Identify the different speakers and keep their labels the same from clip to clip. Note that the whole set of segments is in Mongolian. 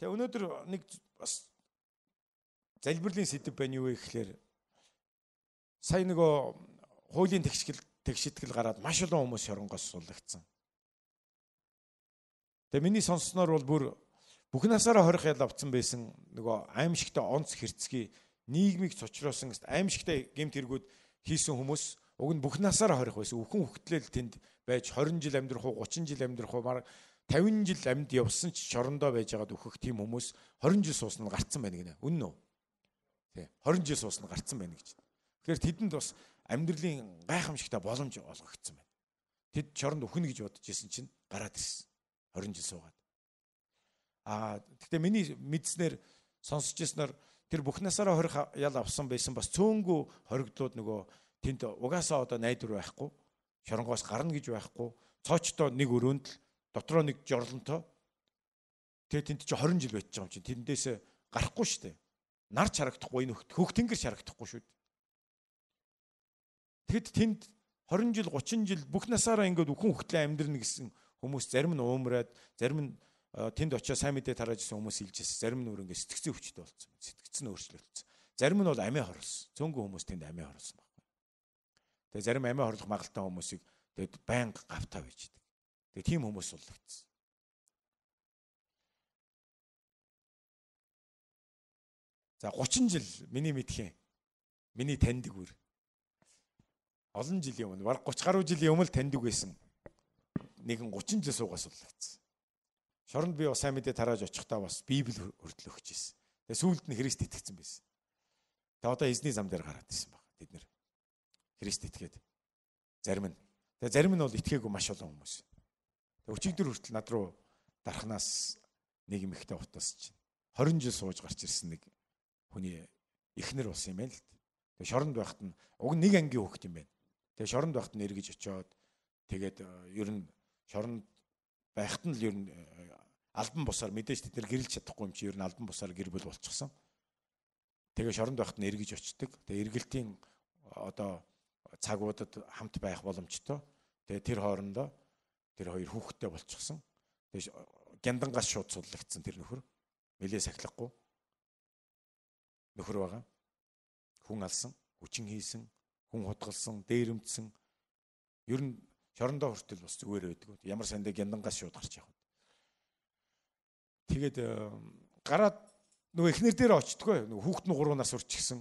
Speaker 1: Тэгээ өнөөдөр нэг бас залбирлын сэдэв байна юу вэ гэхээр сая нөгөө хуулийн тэгшитгэл гараад маш олон хүмүүс шоронгоос суллагдсан. Тэгээ миний сонссноор бол бүр бүх насаараа 20 ял авцсан байсан нөгөө аимшигтай онц хэрцгий нийгмийг цочроосон аимшигтай гэмт хэрэгүүд хийсэн хүмүүс уг нь бүх насаараа 20 байсан. Үхэн хөвгтлэл тэнд байж 20 жил амьдрах уу, 30 жил амьдрах уу, бараг 50 жил амьд явсан ч шорондоо байж байгаад өөхөх тийм хүмүүс 20 жил суусан нь гарцсан байна гинэ. Үнэн үү? Тий. 20 жил суусан нь гарцсан байна гэж. Тэгэхээр тэдэнд бас амьдралын гайхамшигтай боломж олгогдсон байна. Тэд шоронд өхнө гэж бодож исэн чинь гараад ирсэн. 20 жил суугаад. Аа гэхдээ миний мэдснээр сонсож ирснээр тэр бүх насаараа 20 ял авсан байсан бас цөөнгөө хоригдлууд нөгөө тэнд угаасаа одоо найдвар байхгүй, шоронгоос гарна гэж байхгүй, цоочтой нэг өрөөнд л дотроо нэг жорлонтой. Тэгээ тэнд чи 20 жил байж байгаа юм чинь тэндээс гарахгүй шүү дээ. Нар ч харагдахгүй, энэ хөх тэнгэр ч харагдахгүй шүү дээ. Тэгэд тэнд 20 жил, 30 жил бүх насаараа ингээд үхэн хөхтлээ амьдрна гэсэн хүмүүс зарим нь уумраад, зарим нь тэнд очиод сайн мэдээ тарааж исэн хүмүүс илж ирсэн. Зарим нь өөр ингээд сэтгцэн өвчтөй болсон. Сэтгцэн өөрчлөгдсөн. Зарим нь бол амиа хорлсон. Цөөнгөө хүмүүс тэнд амиа хорлсон байхгүй. Тэгээ зарим амиа хорлох магадлалтай хүмүүсийг тэгээд байнга гавтаа байж идэг. Тэгээ тийм хүмүүс суллагдсан. За 30 жил миний мэдхийн. Миний таньдаг үр. Олон жилийн өмнө, бараг 30 гаруй жилийн өмнө таньдаг байсан. Нэгэн 30 жил суугаа суллагдсан. Шоронд би бас сайн мэдээ тарааж очихдаа бас Библи хүртэл өгч ирсэн. Тэгээ сүүлд нь Христ итгэсэн байсан. Тэгээ одоо эзний зам дээр гараад ирсэн баг. Тэд нэр Христ итгээд зарим нь. Тэгээ зарим нь бол итгээгүй маш олон хүмүүс. Тэгээ өчигдөр хүртэл над руу дархнаас нэг эмэгтэй утас чинь 20 жил сууж гарч ирсэн нэг хүний эхнэр болсон юм байна л. Тэгээ шоронд байхад нь уг нэг ангийн хүүхэд юм байна. Тэгээ шоронд байхад нь эргэж очиод тэгээд ер нь шоронд байхад нь л ер нь албан бусаар мэдээж тэд нэр гэрэлж чадахгүй юм чи ер нь албан бусаар гэр бүл болчихсон. Тэгээ шоронд байхад нь эргэж очдөг. Тэгээ эргэлтийн одоо цагуудад хамт байх боломжтой. Тэгээ тэр хоорондоо тэр хоёр хүүхэдтэй болчихсон. Тэгээ гяндангаас шууд суллагдсан тэр нөхөр. Нэлээ сахилахгүй нөхөр байгаа. Хүн алсан, хүчин хийсэн, хүн худгалсан, дээрэмдсэн. Ер нь шорондоо хүртэл бас зүгээр байдаг. Ямар сандаа гяндангаас шууд гарч явах. Тэгээд гараад нөгөө эхнэр дээр очтгоо. Нөгөө хүүхэд нь 3 нас урчихсан.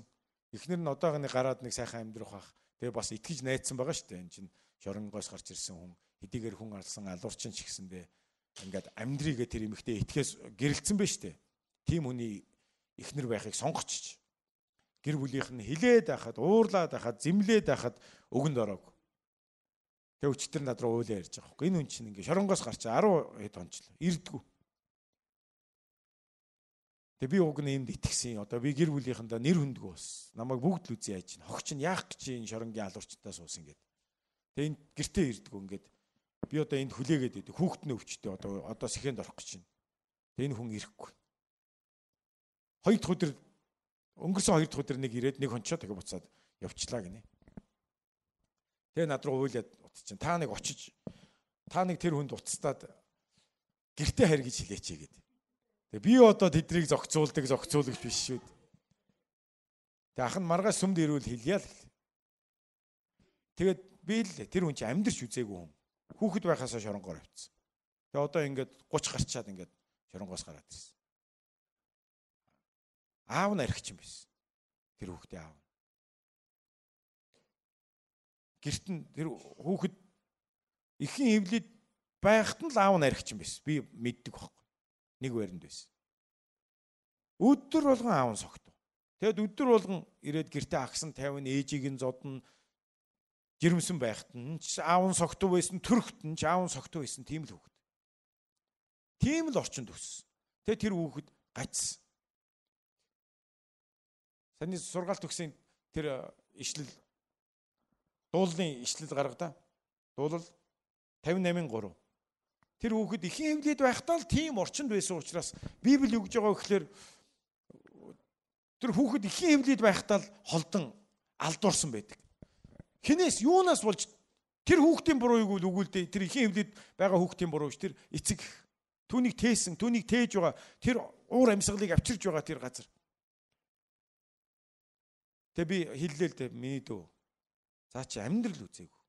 Speaker 1: Эхнэр нь одоогны гараад нэг сайхан амьдрах бах. Тэгээ бас итгэж найдсан байгаа шүү дээ. Энэ чинь шоронгоос гарч ирсэн хүн, хэдийгээр хүн алсан алуурчин ч гэсэндээ ингээд амьдрыгээ тэр эмэгтэй итгэхээс гэрэлтсэн байж шүү дээ. Тийм хүний эхнэр байхыг сонгоч. Гэр бүлийнх нь хилээд байхад, уурлаад байхад, зэмлээд байхад өгөнд ороог. Тэгээ өчтөр над руу уйлаа ярьж байгаа байхгүй. Энэ хүн чинь ингээд шоронгоос гарч 10 хэд ончлоо. Ирдгүү. Тэгээ би уг нь энд итгэсэн. Одоо би гэр бүлийнхэндээ нэр хүндгүү бас. Намайг бүгд л үзье яаж чинь. Хогч нь яах гэж энэ шоронгийн алуурчтай суусан гээд. Тэгээ энд гэртээ ирдгүү ингээд. Би одоо энд хүлээгээд идэв. Хүүхэд нь өвчтөй одоо сэхэнд орох гэж байна. Тэгээ энэ хүн ирэхгүй. Хоёр дахь өдөр өнгөрсөн хоёр дахь өдөр нэг ирээд нэг хончоо тэгээ буцаад явчлаа гинэ. Тэгээ над руу уйлаад утчихин. Та нэг очиж та нэг тэр хүнд уцтаад гэртээ харь гэж хэлээч гээд. Тэгээ би одоо тэднийг зохицуулдаг зохицуулагч биш шүү дээ. Тэгээ ах нь маргааш сүмд ирүүл хэлье л. Тэгээд би л тэр хүн чинь амьдрч үзээгүй хүн. Хүүхэд байхасаа шоронгоор авчихсан. Тэгээ одоо ингээд 30 гарчаад ингээд шоронгоос гараад ирсэн. Аав нь архич юм байсан. Тэр хүүхдээ аав. Гэрт нь тэр хүүхэд эхийн хөвлөд байхад нь л аав нь архич юм байсан. Би мэддэг байхгүй. Нэг байранд байсан. Өдөр болгон аав нь согтов. Тэгэд өдөр болгон ирээд гэртээ агсан 50 ээжийг нь зодно жирэмсэн байхад нь ч аав нь согтов байсан, төрөхт нь ч аав нь согтов байсан тийм л хүүхэд. Тийм л орчинд өссөн. Тэгээд тэр хүүхэд гацсан. Таны сургаалт өгсөн тэр ишлэл дуулны ишлэл гаргада. Дуулал 58:3. Тэр хүүхэд эхийн хөвлөд байхдаа л тийм орчинд байсан учраас Библи юу гэж байгаа вэ гэхээр тэр хүүхэд эхийн хөвлөд байхдаа л холдон алдуурсан байдаг. Хинээс юунаас болж тэр хүүхдийн буруйг үл өгүүлдэ тэр эхийн хөвлөд байгаа хүүхдийн буруу биш тэр эцэг түүнийг тээсэн, түүнийг тээж байгаа тэр Уур амьсгалыг авчирж байгаа тэр газар. Тэгээ би хэллээ л дээ миний дүү. За чи амьдрал үзээгүй.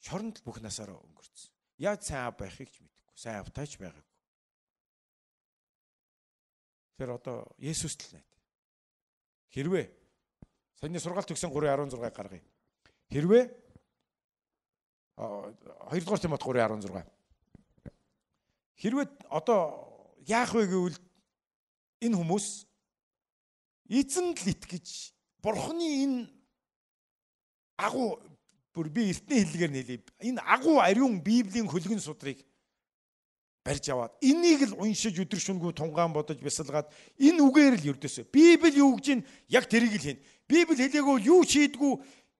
Speaker 1: Шоронд л бүх насаараа өнгөрцөн. Яаж сайн аав байхыг ч мэдэхгүй. Сайн аавтай ч байгаагүй. Тэр одоо Есүст л найд. Хэрвээ саяны сургаалт төгсөн 3:16-ыг гаргая. Хэрвээ 2 дугаар Тимот 3:16. Хэрвээ одоо яах вэ гэвэл энэ хүмүүс эзэнд л итгэж Бурхны энэ агуу бүр би эртний хэллэгээр нэлээ. Энэ агуу ариун Библийн хөлгөн судрыг барьж аваад энийг л уншиж өдөр шөнөгүй тунгаан бодож бясалгаад энэ үгээр л ердөөсөө. Библи юу гэж нь яг тэрийг л хийн. Библи хэлээгөө бол юу ч хийдгүү.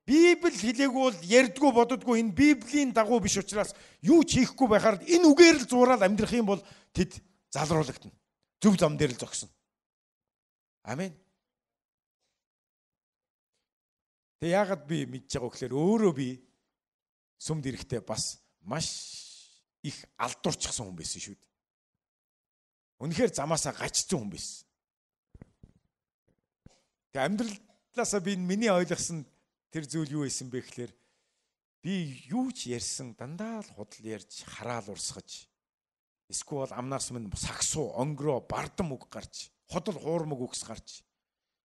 Speaker 1: Библи хэлээгөө бол ярьдгүү боддгүү энэ Библийн дагуу биш учраас юу ч хийхгүй байхаар энэ үгээр л зураал амьдрах юм бол тэд залруулагдана. Зөв зам дээр л зогсно. Амен. Тэг яагаад би мэдж байгаа вэ гэхээр өөрөө би сүмд ирэхдээ бас маш их алдуурчихсан хүн байсан шүү дээ. Үнэхээр замаасаа гажцсан хүн байсан. Тэг амьдралаасаа би миний ойлгосон тэр зүйл юу байсан бэ гэхээр би юу ч ярьсан дандаа л худал ярьж хараал урсгаж эсвэл амнаас минь сагсуу, онгороо, бардам үг гарч, худал хуурмаг үгс гарч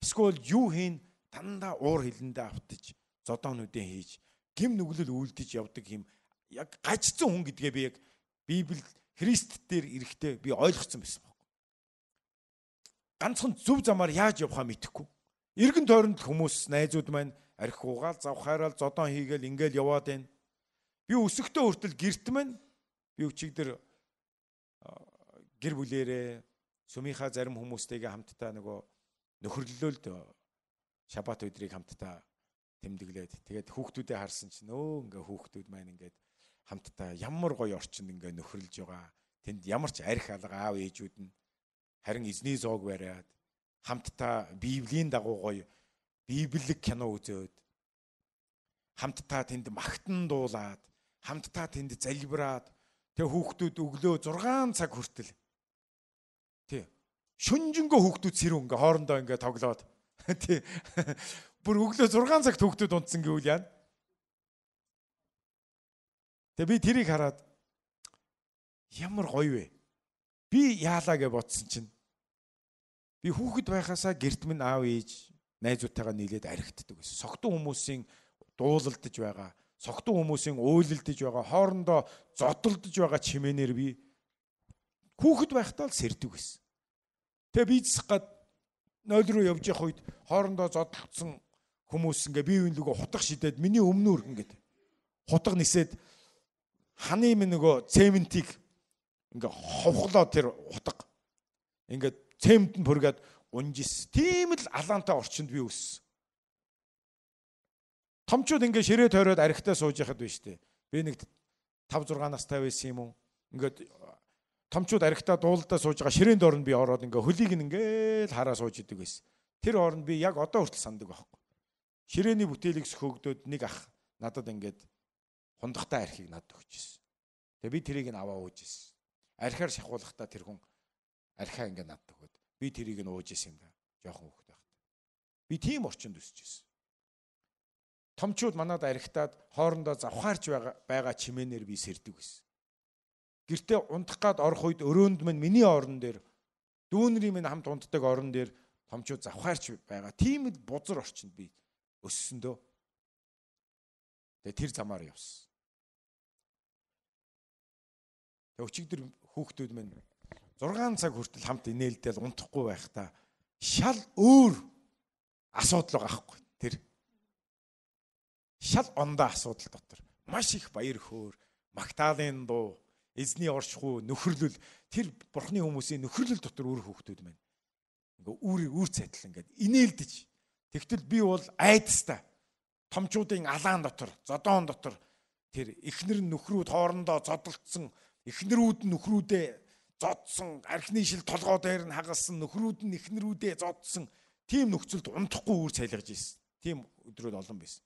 Speaker 1: эсвэл юу хийн дандаа уур хилэндээ автаж зодоонуудын хийж гим нүглэл үйлдэж явдаг юм яг гажцсан хүн гэдгээ би яг Библи Христ дээр ирэхдээ би ойлгоцсон байсан байхгүй. Ганцхан зөв замаар яаж явахаа мэдэхгүй. Эргэн тойронд хүмүүс найзууд маань архи угаал завхаарал зодоон хийгээл ингээл яваад байна. Би өсөхдөө хүртэл гэрт маань би өчигдөр гэр бүлээрээ сүмийнхаа зарим хүмүүстэйгээ хамтдаа нөгөө нөхөрлөлд шабат өдрийг хамтдаа тэмдэглээд тэгээд хүүхдүүдээ харсан чинь ингээ хүүхдүүд маань ингээд хамтдаа ямар гоё орчинд ингээ нөхөрлөж байгаа. Тэнд ямар ч арх алга аав ээжүүд нь харин эзний зоог бариад хамтдаа Библийн дагуу гоё библик кино үзээд хамтдаа тэнд магтан дуулаад хамтдаа тэнд залбираад тэг хүүхдүүд өглөө 6 цаг хүртэл тий шүнжэнгөө хүүхдүүд сэрүү ингээ хоорондоо ингээ тоглоод тий бүр өглөө 6 цагт хүүхдүүд унтсан гэвэл яана. Тэгээ би тэрийг хараад ямар гоё вэ? Би яалаа гэж бодсон чинь би хүүхэд байхасаа гэрт минь аав ээж найзуудтайгаа нийлээд архитдаг байсан. Согтун хүмүүсийн дуулалдаж байгаа, согтун хүмүүсийн уйлалдаж байгаа, хоорондоо зодолдож байгаа чимээнээр би хүүхэд байхдаа л сэрдэг байсан. Тэгээ би засах гад 0 руу явж явах үед хоорондоо зодолдсон хүмүүс ингээ бие биен лүгөө хутга шидээд миний өмнөр ингээд хутга нисээд ханы минь нөгөө цементийг ингээ ховхлоо тэр хутга ингээд цемент нь пүргээд унжис. Тийм л алаантай орчинд би өссөн. Томчууд ингээ ширээ тойроод архитаа сууж яхад биш үү? Би нэг 5 6 настай байсан юм уу? Ингээд томчууд архитаа дуулдаа сууж байгаа ширээн доор нь би ороод ингээ хөлийг нь ингээл хараа сууж идэг байсан. Тэр хооронд би яг одоо хүртэл сандаг байхгүй. Ширээний бүтээлийг сөхөгдөөд нэг ах надад ингээд хундахтай архийг надад өгч ирсэн. Тэгээ би тэрийг нь аваа ууж ирсэн. Архиар шахуулахдаа тэр хүн архиа ингээ надад өгөөд би тэрийг нь ууж ирсэн юм да. Жохон хүүхэд байхдаа. Би тийм орчинд өсөж ирсэн. Томчууд манад архитаад хоорондоо завхаарч байгаа чимээнээр би сэрдэг байсан. Гэртээ унтах гад орох үед өрөөнд минь миний орон дээр дүүнрийн минь хамт унтдаг орон дээр томчууд завхаарч байгаа. Тийм л бузар орчинд би өссөн дөө. Тэгээ тэр замаар явсан. Тэгээ өчигдөр хүүхдүүд минь 6 цаг хүртэл хамт инээлдэл унтахгүй байхдаа шал өөр асуудал байгаа хгүй. Тэр шал ондоо асуудал дотор маш их баяр хөөр, магтаалын дуу, эзний оршихуй, нөхөрлөл тэр бурхны хүмүүсийн нөхөрлөл дотор үр хүүхдүүд маань ингээ үүрийг үр цайтал ингээд инээлдэж. Тэгтэл би бол айдастай томчуудын алаан дотор, зодоон дотор тэр эхнэр нөхрүүд хоорондоо зодолдсон, эхнэрүүд нь нөхрүүдээ зодсон, архины шил толгой дээр нь хагалсан, нөхрүүд нь эхнэрүүдээ зодсон тийм нөхцөлд унтахгүй үр цайлгаж ирсэн. Тийм өдрүүд олон байсан.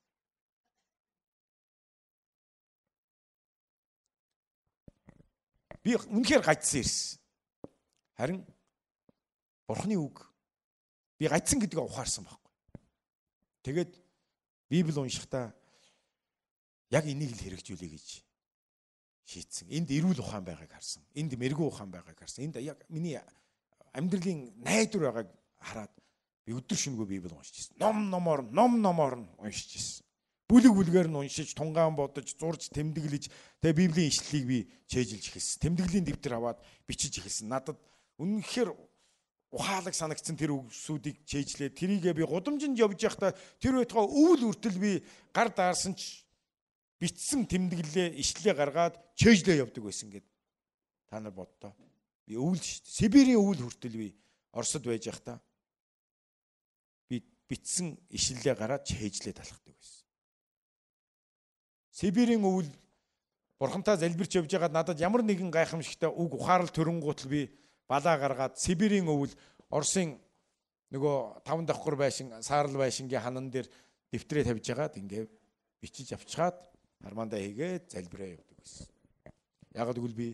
Speaker 1: Би үнэхээр гажсан ирсэн. Харин Бурхны үг би гайцсан гэдгийг ухаарсан байхгүй. Тэгээд Библи уншихдаа яг энийг л хэрэгжүүлэе гэж шийдсэн. Энд эрүүл ухаан байгааг харсан. Энд мэрэгүү ухаан байгааг харсан. Энд яг миний амьдралын найдвар байгааг хараад би өдөр шөнөгүй Библи уншиж ирсэн. Ном номоор нь уншиж ирсэн. Бүлэг бүлгээр нь уншиж, тунгаан бодож, зурж, тэмдэглэж, тэгээ Библийн ишлэлийг би чэйжилж эхэлсэн. Тэмдэглэлийн дэвтэр аваад бичиж эхэлсэн. Надад үнэнхээр ухаалаг санагдсан тэр үгсүүдийг чэйжлээ. Тэрийгээ би гудамжинд явж байхдаа тэр байтугай өвөл үртэл би гар даарсан ч бичсэн тэмдэглэлээ, ишлэлээ гаргаад чэйжлээ явдаг байсан гэд та нар боддоо. Би өвөл шүү дээ. Сибирийн өвөл хүртэл би Оросд байж байхдаа би бичсэн ишлэлээ гараад чэйжлээ талхдаг байсан. Сибирийн өвөл бурхантай залбирч явж байгаад надад ямар нэгэн гайхамшигтай үг ухаарал төрөнгуутал би балаа гаргаад Сибирийн өвөл Оросын нөгөө 5 давхар байшин, саарал байшингийн ханан дээр дэвтрээ тавьж байгаад ингээ бичиж авчгаад хармаандаа хийгээд залбираа явдаг байсан. Яг гэвэл би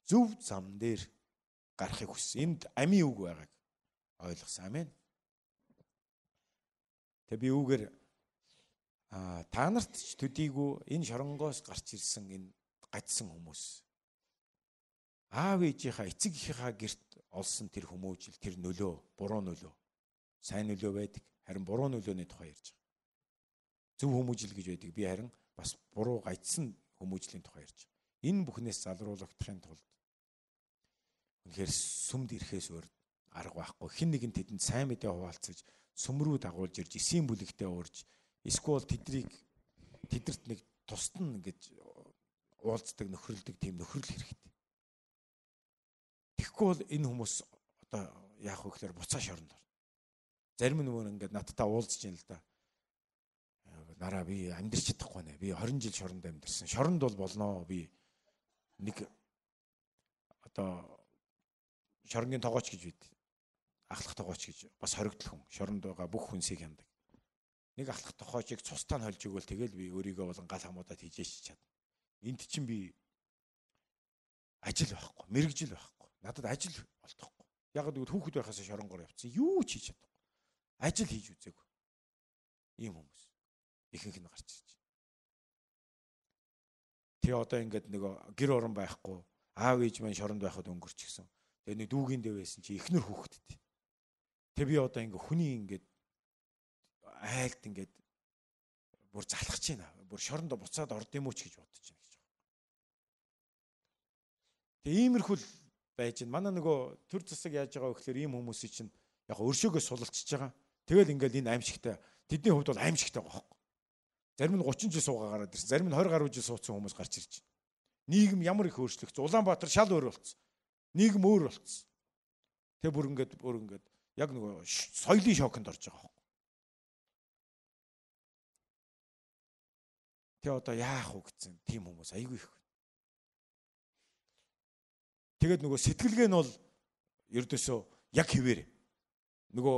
Speaker 1: зөв зам дээр гарахыг хүссэн. Энд амийн үг байгааг ойлгосон. Амен. Тэгээ би үүгээр та нарт ч төдийгүй энэ шоронгоос гарч ирсэн энэ гажсан хүмүүс аав ээжийнхаа эцэг эхийнхаа гэрт олсон тэр хүмүүжил, тэр нөлөө, буруу нөлөө, сайн нөлөө байдаг. Харин буруу нөлөөний тухай ярьж байгаа. Зөв хүмүүжил гэж байдаг. Би харин бас буруу гажсан хүмүүжлийн тухай ярьж байгаа. Энэ бүхнээс залруулагдахын тулд үнэхээр сүмд ирэхээс өөр арга байхгүй. Хэн нэгэн тэдэнд сайн мэдээ хуваалцаж, сүм рүү дагуулж ирж, эсийн бүлэгтээ уурж, эсвэл тэдэрт нэг тусдан ингэж уулздаг, нөхрөлдөг тийм нөхрөл хэрэгтэй. Тэгэхгүй бол энэ хүмүүс одоо яах вэ гэхээр буцаа шоронд орно. Зарим нөгөө ингээд надтай уулзж байна л да. Нараа би амьдрч чадахгүй нэ. Би 20 жил шоронд амьдарсан. Шоронд бол болноо. Би нэг одоо шоронгийн тогооч гэж бид. Ахлах тогооч гэж бас хоригдол хүн. Шоронд байгаа бүх хүнсийг хяндаг. Нэг ахлах тогоочийг цустаа нь холж өгөөл тэгэл би өөрийгөө болон гал хамуудаад хийжээч чадна. Энд чинь би ажил байхгүй, мэрэгжил байхгүй. Надад ажил олдохгүй. Яг гэвэл хүүхэд байхаас шоронгоор явцсан. Юу ч хийж чадахгүй. Ажил хийж үзээгүй. Ийм хүмүүс ихэнх нь гарч ирж байна. Тэгээ одоо ингээд нөгөө гэр орон байхгүй, аав ээж маань шоронд байхад өнгөрчихсөн. Тэгээ нэг дүүгийн дэв байсан чи эхнэр хүүхэдтэй. Тэгээ би одоо ингээд хүний ингээд айлд ингээд бүр залхаж байна. Бүр шоронд буцаад орд юм уу ч гэж бодож байна гэж байна. Тэгээ иймэрхүү л байж байна. Манай нөгөө төр засаг яаж байгаа вэ гэхээр ийм хүмүүсийн чинь яг өршөөгөө сулалчж байгаа. Тэгэл ингээд энэ аимшигтай тэдний хувьд бол аимшигтай байгаа хөөхгүй. Зарим нь 30 жил суугаа гараад ирсэн. Зарим нь 20 гаруй жил суудсан хүмүүс гарч ирж байна. Нийгэм ямар их өөрчлөгдсөн. Улаанбаатар шал өөр болцсон. Нийгэм өөр болцсон. Тэг бүр ингээд яг нөгөө соёлын шоконд орж байгаа хөөхгүй. Тэг одоо яах вэ гэсэн тийм хүмүүс айгүй их. Тэгээд нөгөө сэтгэлгээ нь бол ердөөсөө яг хэвээр. Нөгөө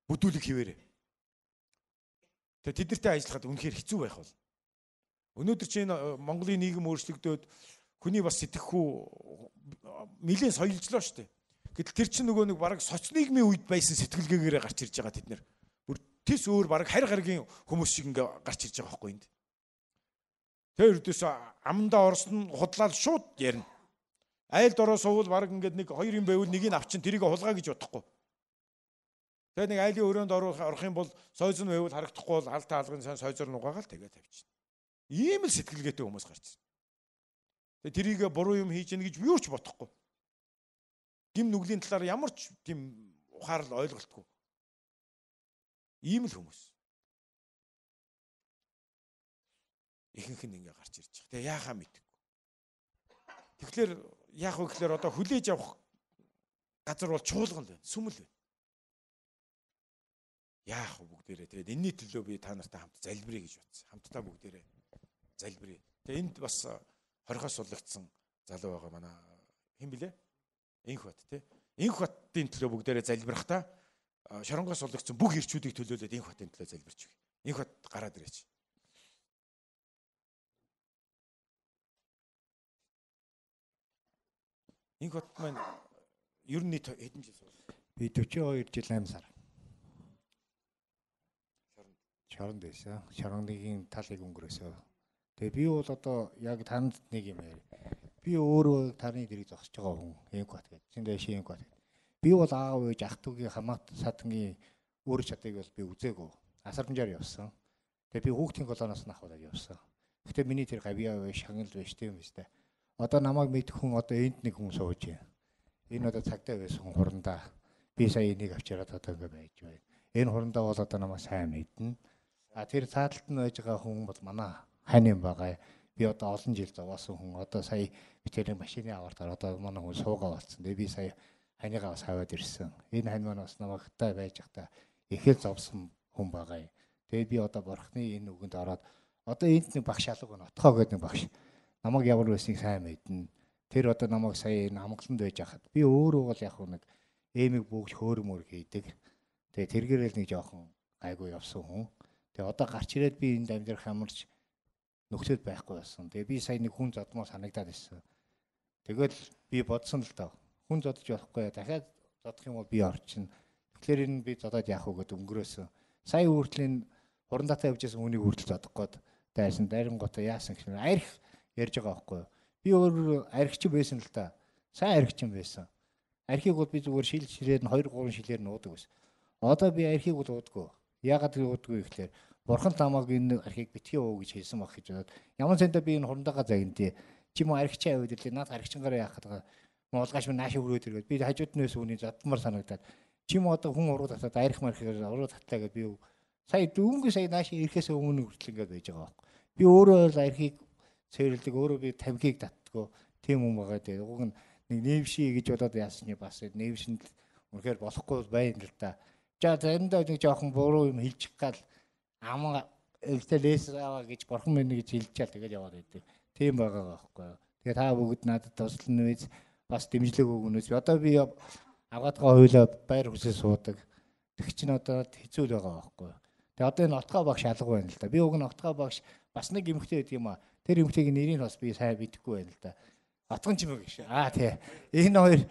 Speaker 1: бүдүүлэг хэвээр. Тэгээд тэднэртэй ажиллахад үнэхээр хэцүү байх бол. Өнөөдөр чинь Монголын нийгэм өөрчлөгдөөд хүний бас сэтгэхүй нэлээд соёлжлоо шүү дээ. Гэтэл тэр чинь нөгөө нэг бараг соц нийгмийн үед байсан сэтгэлгээгээрээ гарч ирж байгаа тэд нэр. Бүр тэс өөр бараг харь гаргийн хүмүүс шиг ингээ гарч ирж байгаа байхгүй энд. Тэр ердөөсөө амандаа орсон худлаад шууд ярина. Айлд ороо суувал бараг ингээд нэг хоёр юм байвал нэгийг авчин тэрийг хулгай гэж бодохгүй. Тэгээ нэг айлын өрөөнд орох юм бол сойз нь байвал харагдахгүй бол аль таалгын сайн сойзор нугаагаал тэгээ тавьчихна. Ийм л сэтгэлгээтэй хүмүүс гарч ирнэ. Тэгээ тэрийг буруу юм хийж гэнэ гэж юу ч бодохгүй. Гим нүглийн талаар ямар ч тийм ухаарал ойлголтгүй. Ийм л хүмүүс. Ихэнх нь ингээ гарч ирж байгаа. Тэгээ яахаа мэдэхгүй. Тэгэхээр яах вэ гэхээр одоо хүлээж авах газар бол чуулган л байна. Сүм л байна. Яах вэ бүгдээрээ. Тэгээд энэний төлөө би та нартай хамт залбирая гэж бодсон. Хамтдаа бүгдээрээ залбирая. Тэгээ энд бас хорихоос суллагдсан залуу байгаа манай хэн блэ? Инх бат тий. Инх батын төлөө бүгдээрээ залбирах та шоронгоос суллагдсан бүх ирчүүдийг төлөөлөөд инх батын төлөө залбирч өгье. Инх бат гараад ирээч. Инх бат маань ер нь нийт хэдэн жил суулаа?
Speaker 2: Би 42 жил 8 сар. Шоронд байсан. Шорондын талыг өнгөрөөсөө. Тэгээ би бол одоо яг танд нэг юм яар. Би өөрөө тарны дэрэг зогсож байгаа хүн. Энкват гэдэг. Зин дэш Энкват гэдэг. Би бол аав ээж ах トゥ угийн хамаат садангийн өөр чадыг бол би үзээгүй. Асармжаар явсан. Тэгээ би хүүхдийн колоноос нь ахуулаад явсан. Гэхдээ миний тэр гавьяа байж, шагнал байж тийм үстэй. Одоо намайг мэдэх хүн одоо энд нэг хүн сууж байна. Энэ одоо цагдаа байсан хүн хурандаа. Би сая энийг авчираад одоо ингэ байж байна. Энэ хурандаа бол одоо намайг сайн мэднэ. А тэр цааталт нь байж байгаа хүн бол манай хань юм байгаа. Би одоо олон жил зовоосон хүн. Одоо сая би тэр машины авартаар одоо манай хүн суугаа болсон. Тэгээ би сая ханыгаа бас аваад ирсэн. Энэ хань маань бас намайг хатаа байж байхдаа их л зовсон хүн байгаа юм. Тэгээд би одоо бурхны энэ үгэнд ороод одоо энд нэг багш алга байна. Отхоо гэдэг нэг багш. Намайг ямар байсныг сайн мэднэ. Тэр одоо намайг сая энэ амгаланд байж хахад би өөрөө бол яг нэг эмийг бөөгч хөөрмөр хийдэг. Тэгээ тэргээрэл нэг жоохон гайгүй явсан хүн. Тэгээ одоо гарч ирээд би энд амьдрах ямарч нөхцөл байхгүй болсон. Тэгээ би сая нэг хүн зодмоор санагдаад ирсэн. Тэгэл би бодсон л доо. Хүн зодож болохгүй. Дахиад зодох юм бол би орчин. Тэгэхээр энэ би зодоод яах вэ гэд өнгөрөөсөн. Сая хүртэл энэ хурандаатай явж байсан хүнийг хүртэл зодох гээд дайсан. Дайрангуудаа яасан гэх юм. Арх ярьж байгаа байхгүй юу? Би өөр архич байсан л та. Сайн архичин байсан. Архийг бол би зүгээр шил ширээр нь 2 3 шилээр нь уудаг байсан. Одоо би архийг бол уудаггүй. Яагаад уудаггүй гэхлээр бурхан тамааг энэ архийг битгий уу гэж хэлсэн баг гэж бодоод ямар сэнтэй би энэ хурандаагаа загнадээ. Чи мөн архичаа аваад ирлээ. Наад архичингаараа яах гэдэг. Муулгаач минь нааш өрөөд иргээд би хажууд нь байсан хүний задмар санагдаад чи мөн одоо хүн уруу татаад арх мархаар уруу татлаа гэд би сая дөнгө сая нааш ирэхээс өмнө хүртэл ингээд байж байгаа байхгүй. Би өөрөө бол архийг цээрлдэг, өөрөө би тамхиг татдгөө тийм юм байгаа дээ. Уг нь нэг нээвши гэж бодоод яасан юм бас нээвшинд үнэхээр болохгүй байна л да. За заримдаа нэг жоохон буруу юм хэлчих гал амаа элтэлээс аваа гэж бурхан минь гэж хэлчихэл тэгэл яваад байдаг. Тийм байгаа байхгүй. Тэгээ та бүгд надад туслана үз бас дэмжлэг өгнөөс. Одоо би авгаадгаа хойлоо байр хүсээ суудаг. Тэг чинь одоо хэцүү л байгаа байхгүй. Тэгээ одоо энэ отгоо багш алга байна л да. Би уг нь отгоо багш бас нэг эмэгтэй байдаг юм аа. Тэр эмэгтэйгийн нэрийг бас би сайн мэдэхгүй байна л да. Отгон ч юм уу гэж. Аа тий. Энэ хоёр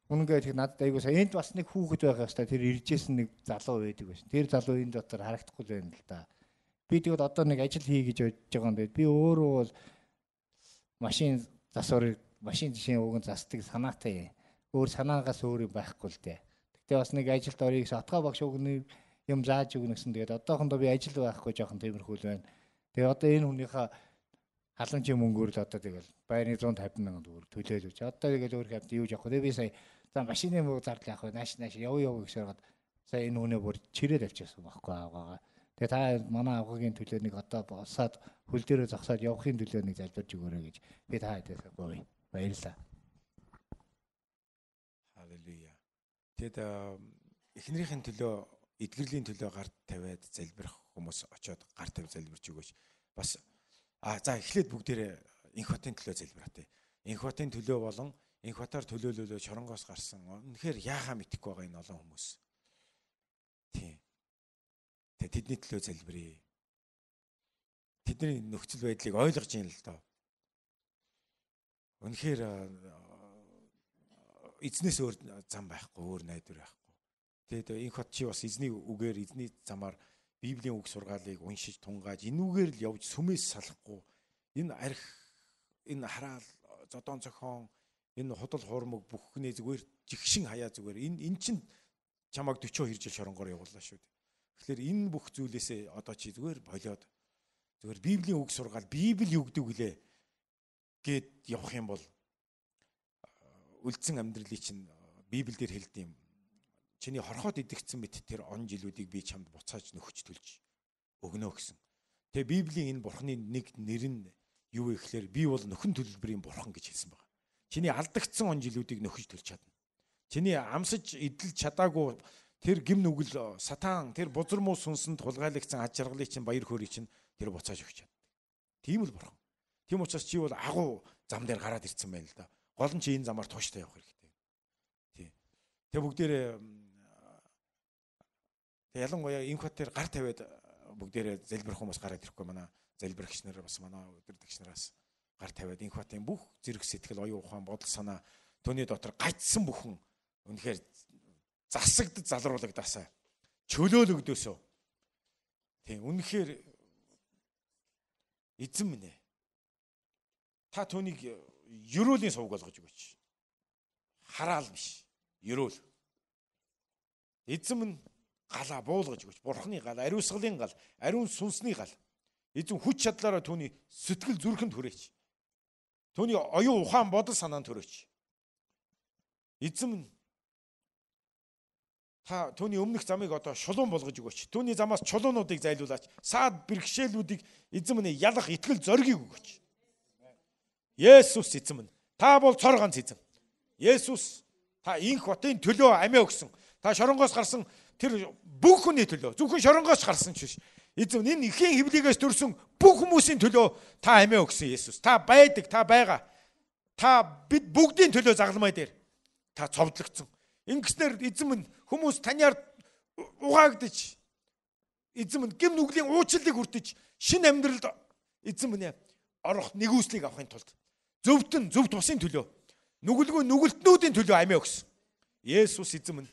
Speaker 2: үнэнгээ тэг надад айгуу сайн. Энд бас нэг хүүхэд байгаа хэвээр тэр иржсэн нэг залуу байдаг байсан. Тэр залуу энэ дотор харагдахгүй л байна л да. Би тэгвэл одоо нэг ажил хий гэж бодож байгаа юм дээ. Би өөрөө бол машин засварыг машин жишээ уг нь засдаг санаатай. Өөр санаагаас өөр юм байхгүй л дээ. Тэгтээ бас нэг ажилд орё гэсэн отгоо багш уг нэг юм зааж өгнө гэсэн. Тэгээд одоохондоо би ажил байхгүй жоохон тиймэрхүү л байна. Тэгээ одоо энэ хүнийхээ халамжийн мөнгөөр л одоо тэгэл байрны 150 мянган төгрөг төлөөл үз. Одоо тэгэл өөр хавьд юу явах вэ? Би сая за машины мөнгө зардал явах вэ? Нааш нааш яв яв гэсээр сая энэ хүнээ бүр чирээд авчихсан байхгүй аваагаа. Тэгээ та манай авгагийн төлөө нэг одоо босоод хөл дээрээ зогсоод явахын төлөө нэг залбирч өгөөрэй гэж би та хэдээс гоё. Баярлалаа.
Speaker 1: Халелуя. Тэгэд эхнэрийн төлөө эдгэрлийн төлөө гар тавиад залбирах хүмүүс очиод гар тавь залбирч өгөөч. Бас за эхлээд бүгдээрээ Инх батын төлөө залбираа тий. Инх батын төлөө болон Инх батаар төлөөлөлөө чоронгоос гарсан. Үнэхээр яахаа мэдэхгүй байгаа энэ олон хүмүүс. Тийм. Тэгээ тэдний төлөө залбирая. Тэдний нөхцөл байдлыг ойлгож ийн л доо. Үнэхээр эзнээс өөр зам байхгүй, өөр найдвар байхгүй. Тэгээд Инх бат чи бас эзний үгээр, эзний замаар Библийн үг сургаалыг уншиж тунгааж энүүгээр л явж сүмээс салахгүй энэ арх, энэ хараал, зодон цохон, энэ худал хуурмаг бүхнээ зүгээр жигшин хаяа зүгээр энэ чинь чамайг 42 жил шоронгоор явууллаа шүү дээ. Тэгэхээр энэ бүх зүйлээсээ одоо чи зүгээр болиод зүгээр Библийн үг сургаал, Библи юу гэдэг вүлээ гэд явах юм бол үлдсэн амьдралыг чинь Библиэлд хэлдэг юм. Чиний хорхоод идэгцэн мэт тэр он жилүүдийг би чамд буцааж нөхөж төлж өгнө гэсэн. Тэгээ Библийн энэ бурхны нэг нэр нь юу вэ гэхээр би бол нөхөн төлбөрийн бурхан гэж хэлсэн байна. Чиний алдагдсан он жилүүдийг нөхөж төлж чадна. Чиний амсаж эдэлж чадаагүй тэр гим нүгэл сатан тэр бузар муу сүнсэнд хулгайлагдсан аж аргалыг чинь баяр хөөргийг чинь тэр буцааж өгч чаддаг. Тийм л бурхан. Тийм учраас чи бол агуу зам дээр гараад ирсэн байна л да. Гол нь чи энэ замаар тууштай явах хэрэгтэй. Тийм. Тэгээ бүгдээрээ ялангуяа Инх бат дээр гар тавиад бүгдээрээ залбирх хүмүүс гараад ирэхгүй манай залбирагч нар бас манай өдөрдөгч нараас гар тавиад Инх батын бүх зэрэг сэтгэл, оюун ухаан, бодол санаа түүний дотор гажсан бүхэн үнэхээр Засагдаж залруулагдаасаа. Чөлөөлөгдөөсөө. Тийм үнэхээр эзэн минь ээ. Та түүнийг ерөөлийн сувг болгож өгөөч. Хараал биш. Ерөөл. Эзэн минь галаа буулгаж өгөөч. Бурхны гал, ариусгалын гал, ариун сүнсний гал. Эзэн хүч чадлаараа түүний сэтгэл зүрхэнд хүрээч. Түүний оюун ухаан бодол санаанд хүрээч. Эзэн минь та түүний өмнөх замыг одоо шулуун болгож өгөөч. Түүний замаас чулуунуудыг зайлуулаач. Саад бэрхшээлүүдийг эзэн минь ялах итгэл зоригийг өгөөч. Есүс эзэн минь та бол цор ганц эзэн. Есүс та инх хотын төлөө амиа өгсөн. Та шоронгоос гарсан тэр бүх хүний төлөө. Зөвхөн шоронгоос гарсан ч биш. Эзэн энэ эхийн хөвлийгээс төрсөн бүх хүмүүсийн төлөө та амиа өгсөн Есүс. Та байдаг, та байгаа. Та бид бүгдийн төлөө загламай дээр та цовдлогдсон. Ингэснээр эзэн минь хүмүүс таниар угаагдаж эзэн минь гэм нүглийн уучлалыг хүртэж шинэ амьдралд эзэн минь орох нэгүслийг авахын тулд зөвтөн зөв тусын төлөө нүгэлгүй нүгэлтнүүдийн төлөө амиа өгсөн. Есүс эзэн минь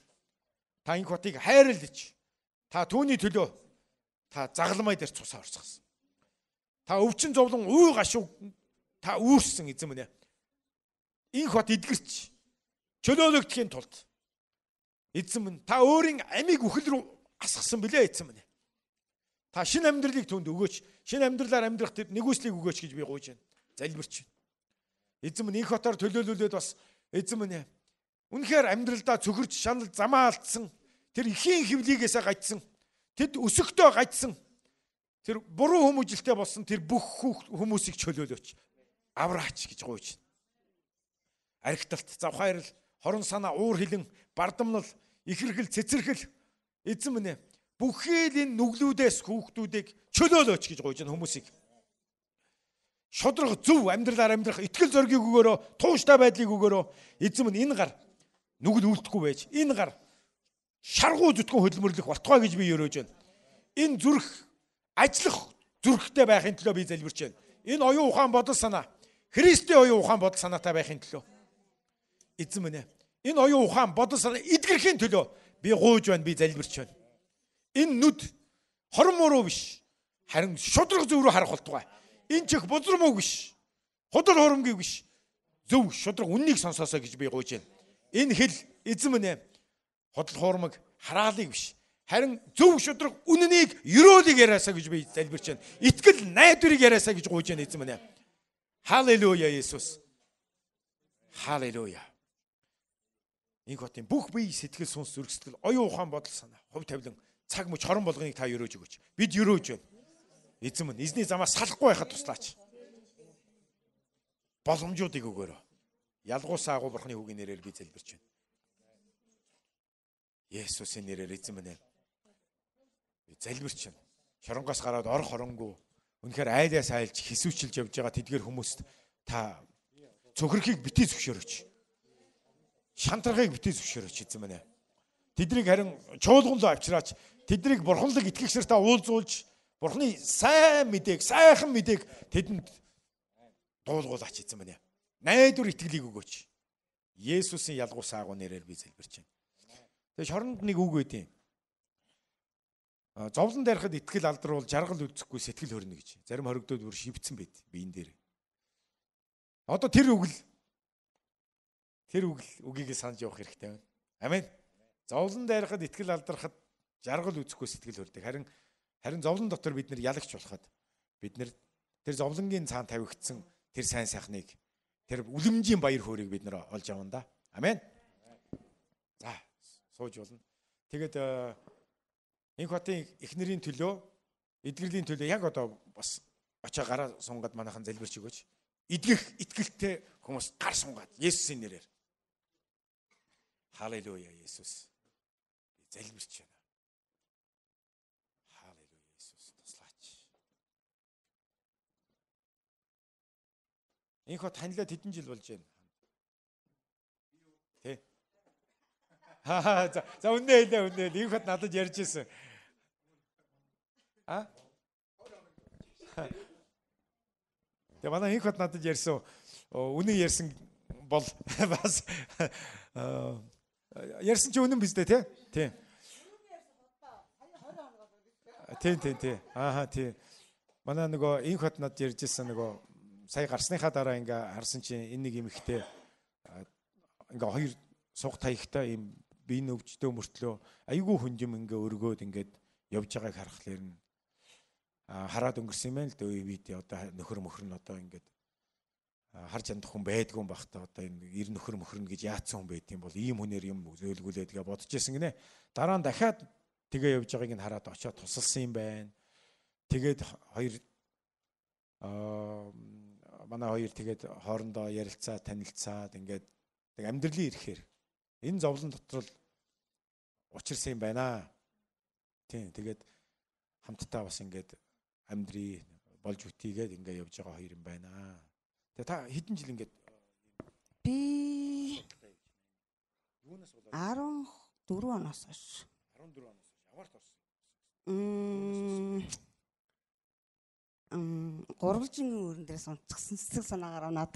Speaker 1: та энэ хотыг хайрлаж та түүний төлөө та загламай дээр цусаа орсгосон. Та өвчин зовлон уй гашуу та үүрсэн эзэн минь. Энэ хот эдгэрч чөлөөлөгдөхийн тулд эзэн минь та өөрийн амийг үхэл рүү асгасан билээ эзэн минь. Та шинэ амьдралыг түүнд өгөөч. Шинэ амьдралаар амьдрах тэр нэгүслийг өгөөч гэж би гуйж байна. Залбирч байна. Эзэн минь энэ хотоор төлөөлүүлээд бас эзэн минь үнэхээр амьдралдаа цөхөрч шанал замаа алдсан тэр эхийн хөвлийгээсээ гажсан тэд өсөختөө гажсан тэр буруу хүмүүжилтэй болсон тэр бүх хүмүүсийг чөлөөлөөч. Авраач гэж гуйж байна. Архиталт, завхаарл, хорон санаа, уур хилэн, бардамнал, ихэрхэл, цэцэрхэл эзэн минь бүхий л энэ нүглүүдээс хүүхдүүдийг чөлөөлөөч гэж гуйж байна хүмүүсийг. Шудраг зөв амьдралаар амьдрах итгэл зоригийг өгөөрөө, тууштай байдлыг өгөөрөө эзэн минь энэ гар нүгэл үлдэхгүй байж, энэ гар шаргуу зүтгэн хөдөлмөрлөх болтугай гэж би өрөөж байна. Энэ зүрх ажиллах зүрхтэй байхын төлөө би залбирч байна. Энэ оюун ухаан бодол санаа Христийн оюун ухаан бодол санаатай байхын төлөө эзэн минь энэ оюун ухаан бодол санаа эдгэрхийн төлөө би гуйж байна, би залбирч байна. Энэ нүд хорон муруу биш, харин шудраг зөв рүү харах болтугай. Энэ чих бузар мөг биш, худал хурамгийг биш, зөв шудраг үннийг сонсоосоо гэж би гуйж байна. Энэ хэл эзэн минь худал хуурмаг хараалыг биш, харин зөв шудраг үннийг ерөөлийг яриасаа гэж би залбирч байна. Итгэл найдварыг яриасаа гэж гуйж байна эзэн минь. Халелуя Иесус. Халелуя. Энэ хотын бүх бие сэтгэл сүнс зүрх сэтгэл оюун ухаан бодол санаа хувь тавилан цаг мөч хорон болгоныг та өрөөж өгөөч. Бид өрөөж байна. Эзэн минь эзний замаас салахгүй байхад туслаач. Боломжуудыг өгөөрэй. Ялгуусаа агуу Бурхны хүүгийн нэрээр би залбирч байна. Есүсийн нэрээр эзэн минь би залбирч байна. Шоронгоос гараад орох оронгүү үнэхээр айлаас айлж хисүүчилж явж байгаа тэдгэр хүмүүст та цөхрөхийг битгий зөвшөөрөөч. Шантархыг битгий зөвшөөрөөч эзэн минь. Тэднийг харин чуулганлуу авчираач. Тэднийг бурханлаг итгэгч нартай уулзуулж Бурхны сайн мэдээг, сайхан мэдээг тэдэнд дуулгуулаач эзэн минь. Найдвар итгэлийг өгөөч. Есүсийн ялгуусаа агуу нэрээр би залбирч байна. Тэгээ шоронд нэг үг өгдөө. Зовлон дайрахад итгэл алдруул жаргал үзэхгүй сэтгэл хөрнө гэж. Зарим хоригдоод бүр шивцэн байд биен дээр. Одоо тэр үгийг санаж явах хэрэгтэй байна. Амен. Зовлон дайрахад итгэл алдрахад жаргал үзэхгүй сэтгэл хөрдөг. Харин зовлон дотор бид нар ялагч болоход бид нар тэр зовлонгийн цаан тавигдсан тэр сайн сайхныг тэр үлэмжийн баяр хөөргийг бид нар олж авна да. Амен. За сууж болно. Тэгээд энэ хотын эхнэрийн төлөө, эдгэрлийн төлөө яг одоо бас очоо гараа сунгаад манайхан залбирч өгөөч. Эдгэх итгэлтэй хүмүүс гар сунгаад Есүсийн нэрээр. Халелуя Есүс. Би залбирч байна. Халелуя Есүс туслаач. Энэ хот танилаа тэдэн жил болж байна. Тэ. Ха за үнэ хэлээ үнэ. Энэ хот надад ярьж ирсэн. А? Тэгээ манай энэ хот надад ярьсан үнэ ярьсан бол бас Ярьсан чи үнэн биз дээ тий? Тий. Тий, тий, тий. Ааха, тий. Манай нөгөө инх хот над ярьж ирсэн нөгөө сая гарсныхаа дараа ингээ харсан чинь энэ нэг эмэгтэй ингээ хоёр суг таягтай ийм биеийн өвчтөө мөртлөө айгүй хүнжим ингээ өргөөд ингээд явж байгааг харахлаар нь хараад өнгөрсөн юм байна л дээ. Бид одоо нөхөр мөхөр нь одоо ингээд харж андах хүн байдгүй юм бах та, одоо энэ эр нөхөр мөхөрнө гэж яатсан хүн байт юм бол ийм хүнээр юм зөөлгүүлээд гэ бодож исэн гинэ. Дараа нь дахиад тэгээ явж байгааг нь хараад очиод тусалсан юм байна. Тэгээд хоёр манай хоёр тэгээд хоорондоо ярилцаа, танилцаад ингээд тэг амьдралын ирэхээр энэ зовлон дотор л учирсан юм байна. Тийм, тэгээд хамтдаа бас ингээд амьдрий болж үтийгээд ингээд явж байгаа хоёр юм байна. Тэгээ та хэдэн жил ингээд
Speaker 3: би
Speaker 1: юунаас болоод
Speaker 3: 14 оноос хойш.
Speaker 1: 14 оноос хойш аваарт орсон.
Speaker 3: Гурвалжингийн өрн дээрээс унцгсан сэтгэл санаагаар унаад.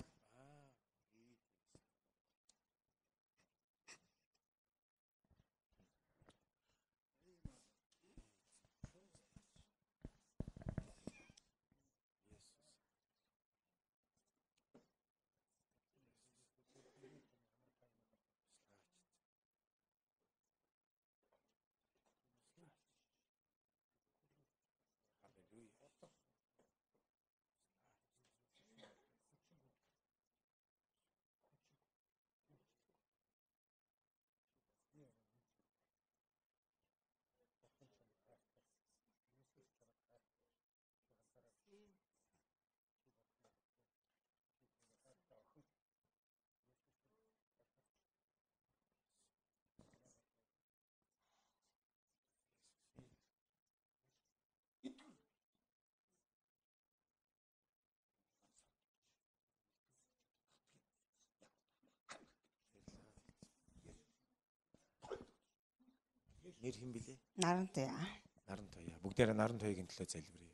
Speaker 1: Нэр хэн блэ?
Speaker 3: Наран туяа.
Speaker 1: Наран туяа. Бүгдээрээ наран туяагийн төлөө залбирая.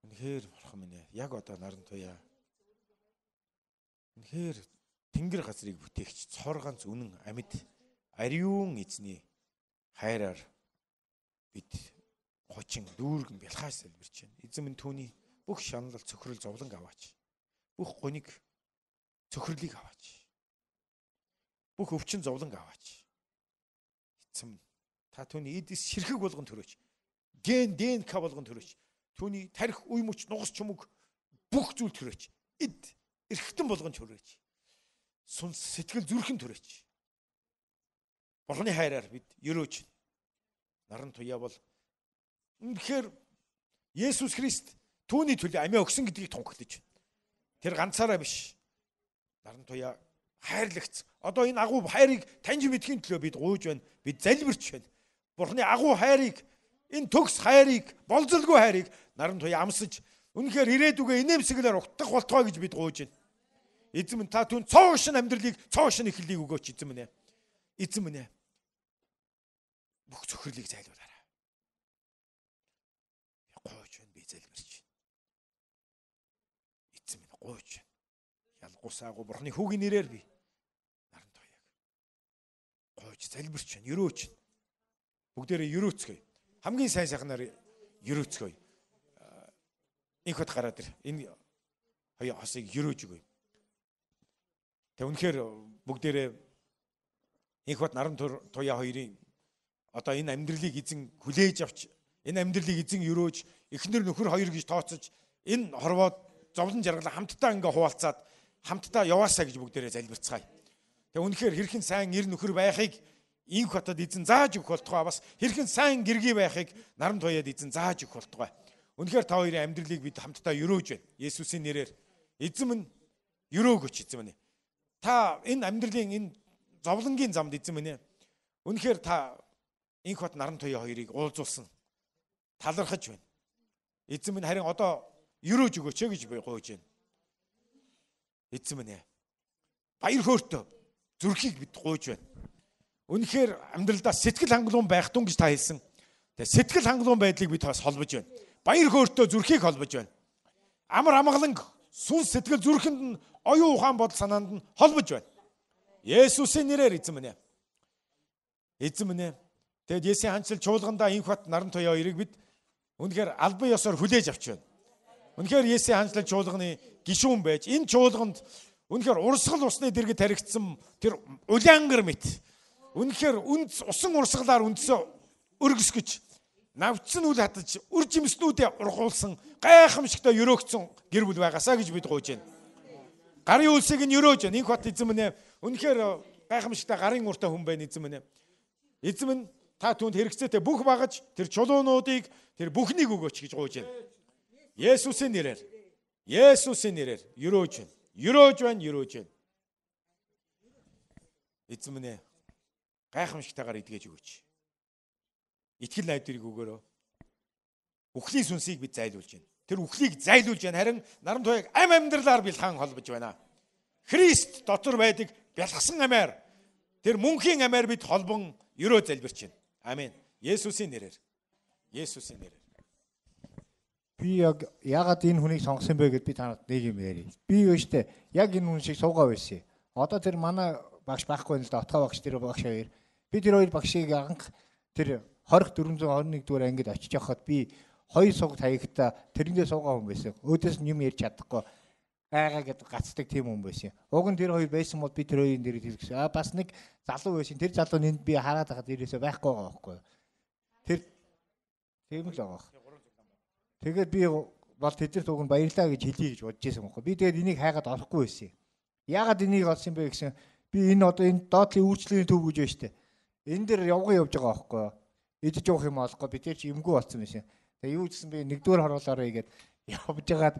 Speaker 1: Үнэхээр бурхан минь ээ. Яг одоо наран туяа. Үнэхээр тэнгэр газрыг бүтээгч цор ганц үнэн амьд ариун эзний хайраар бид хуучин дүүргэн бялхаас залбирч байна. Эзэн минь түүний бүх шаналл цөхрөл зовлон аваач. Бүх гуниг цөхрлийг аваач. Бүх өвчин зовлон аваач. Эзэн та түүний эдис ширхэг болгон төрөөч. Ген ДНК болгон төрөөч. Түүний тарих үе мөч нугас чүмэг бүх зүйл төрөөч. Эд эрхтэн болгон төрөөч. Сүнс сэтгэл зүрхэн төрөөч. Бурхны хайраар бид өрөөч. Наран туяа бол үнэхээр Есүс Христ түүний төлөө амиа өгсөн гэдгийг тунхаглаж. Тэр ганцаараа биш. Наран туяа хайрлагц. Одоо энэ агуу хайрыг таньж мэдхийн төлөө бид гуйж байна. Бид залбирч байна. Бурхны агуу хайрыг, энэ төгс хайрыг, болзолгүй хайрыг наран туяа амсаж үнэхээр ирээдүгээ инээмсэглээр угтах болтугай гэж бид гуйж байна. Эзэн минь та түн цоо шин амьдралыг, цоо шин эхлэлийг өгөөч эзэн минь ээ. Эзэн минь ээ. Бүх цөхрлийг зайлуулаарай. Би гуйж байна, би залбирч байна. Эзэн минь гуйж байна. Ялгуусаагүй Бурхны хүүгийн нэрээр би наран туяаг гуйж залбирч байна, өрөөч. Бүгдээрээ өрөөцгөөе. Хамгийн сайн сайхнаар өрөөцгөөе. Инх хот гараад ир. Энэ хоёр хосыг өрөөж өгье. Тэг үнэхээр бүгдээрээ инх хот наран туяа хоёрын одоо энэ амьдралыг эзэн хүлээж авч, энэ амьдралыг эзэн өрөөж, эхнэр нөхөр хоёр гэж тооцож, энэ хорвоод зовлон жаргалаа хамтдаа ингээ хуваалцаад хамтдаа яваасаа гэж бүгдээрээ залбирцгаая. Тэг үнэхээр хэрхэн сайн эр нөхөр байхыг инх хотод эзэн зааж өгөх болтугай, бас хэрхэн сайн гэргий байхыг наран туяад эзэн зааж өгөх болтугай. Үнэхээр та хоёрын амьдралыг бид хамтдаа өрөөж байна. Есүсийн нэрээр эзэн минь өрөөгөөч эзэн минь. Та энэ амьдралын энэ зовлонгийн замд эзэн минь ээ. Үнэхээр та инх хот наран туяа хоёрыг уулзуулсан. Талархаж байна. Эзэн минь харин одоо өрөөж өгөөч гэж би гуйж байна. Эзэн минь ээ. Баяр хөөртэй зүрхийг бид гуйж байна. Үнэхээр амьдралдаа сэтгэл хангалуун байх тун гэж та хэлсэн. Тэгээ сэтгэл хангалуун байдлыг бид бас холбож байна. Баяр хөөртэй зүрхийг холбож байна. Амар амгалан сүнс сэтгэл зүрхэнд нь оюун ухаан бодол санаанд нь холбож байна. Есүсийн нэрээр эзэн минь ээ. Эзэн минь ээ. Тэгэд Есүсийн хаанчлал чуулгандаа инх бат Нарантуяа хоёрыг бид үнэхээр албан ёсоор хүлээж авч байна. Үнэхээр Есүсийн хаанчлал чуулганы гишүүн байж энэ чуулганд үнэхээр урсгал усны дэргэд таригдсан тэр улаангар мэт үнэхээр усан урсгалаар үндсээ өргөсгөж навцсан үл хатаж үр жимснүүдээ ургуулсан гайхамшигтай өрөөгцөн гэр бүл байгаасаа гэж бид гуйж байна. Гарын үлсийг нь өрөөж байна. Инх бат эзэн минь ээ. Үнэхээр гайхамшигтай гарын уртай хүн байна эзэн минь ээ. Эзэн минь та түүнд хэрэгцээтэй бүх багаж тэр чулуунуудыг тэр бүхнийг өгөөч гэж гуйж байна. Есүсийн нэрээр. Есүсийн нэрээр өрөөж байна. Өрөөж байна, өрөөж байна. Эзэн минь ээ, гайхамшигтайгаар эдгэж өгөөч. Итгэл найдварыг өгөөрөө. Үхлийн сүнсийг бид зайлуулж байна. Тэр үхлийг зайлуулж байна. Харин Нарантуяаг ам амьдралаар бэлхан холбож байна. Христ дотор байдаг бялхсан амиар тэр мөнхийн амиар бид холбон өрөө залбирч байна. Амен. Есүсийн нэрээр. Есүсийн нэрээр.
Speaker 2: Би яг яагаад энэ хүнийг сонгосон бэ гэд би танад нэг юм ярив. Би юу штэ яг энэ хүн шиг суугаа байсан. Одоо тэр манай багш байхгүй юм л да. Отгоо багш тэр багш хоёр. Би тэр хоёр багшийг анх тэр 20421 дугаар ангид очиж явахад би хоёр суг таягта тэрэндээ суугаа хүн байсан. Өөдөөс нь юм ярьж чадахгүй айгаа гэд гацдаг тийм хүн байсан. Уг нь тэр хоёр байсан бол би тэр хоёрын дэрэг хэлсэн. Аа бас нэг залуу байсан. Тэр залуу энд би хараад байхад ирээсээ байхгүй байгаа байхгүй юу. Тэр тийм л байгаа. Тэгээд би бол тэдэрт уг нь баярлаа гэж хэлье гэж бодож байсан байхгүй. Би тэгээд энийг хайгаад орохгүй байсан. Яагаад энийг олсон бэ гэсэн би энэ одоо энэ доотлын үйлчлэлийн төв гэж байна штэ. Энэ дэр явган явж байгаа байхгүй юу. Идэж явах юм олохгүй би тэр чи эмгүй болсон байсан. Тэгээ юу гэсэн би нэгдүгээр хоруулаарай гэд явж байгаад